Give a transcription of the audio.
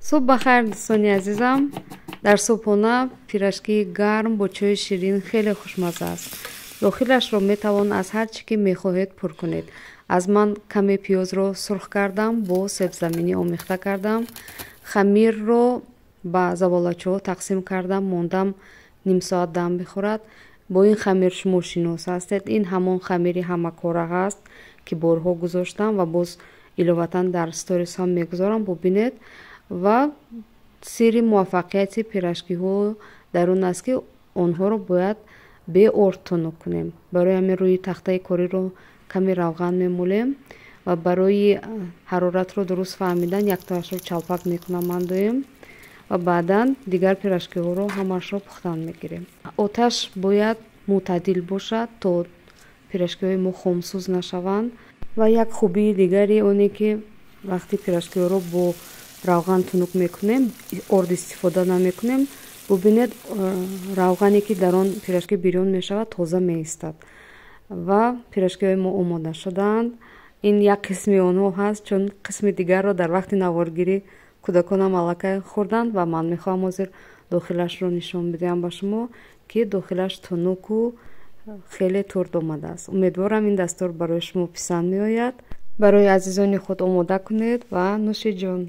Субҳ бахайр, дӯстони азизам. Дар субҳона пирожкии гарм бо чойи ширин хеле хушмазза аст. Дохилашро метавон аз ҳар чӣ ки мехоҳед пур кунед. Аз ман каме пиёзро сурх кардам, бо себзаминӣ омехта кардам. Хамирро ба заволачаҳо тақсим кардам, мондам ним соат дам бихӯрад. Бо ин хамир шумо шинос ҳастед. Ин ҳамон хамири ҳамакора ҳаст, ки борҳо гузоштам ва боз иловатан дар сторис ҳам мегузорам, бубинед. Ва сирри муваффақияти пирожкиҳо дар он аст, ки онҳоро бояд бе орд тунук кунем. Барои ҳамин рӯи тахтаи кориро каме равған мемолем ва барои ҳароратро дуруст фаҳмидан яктоашро чалпак мекунам ман доим ва баъдан дигар пирожкиҳоро ҳамаашро пухтан мегирем. Оташ бояд мӯътадил бошад, то пирожкиҳои мо хомсӯз нашаванд. Ва як хубии дигари оне, ки вақти пирожкиҳоро бо равған тунук мекунем, орд истифода намекунем. Бубинед, равғане, ки дар он пирожки бирён мешавад, тоза меистад. Ва пирожкиҳои мо омода шудаанд. Ин як қисми онҳо ҳаст, чун қисми дигарро дар вақти наворгирӣ кӯдаконам аллакай хӯрданд ва ман мехоҳам ҳозир дохилашро нишон бидиҳам ба шумо, ки дохилаш тунуку хеле турд омадааст. Умедворам, ин дастур барои шумо писанд меояд. Барои азизони худ омода кунед ва нӯши ҷон.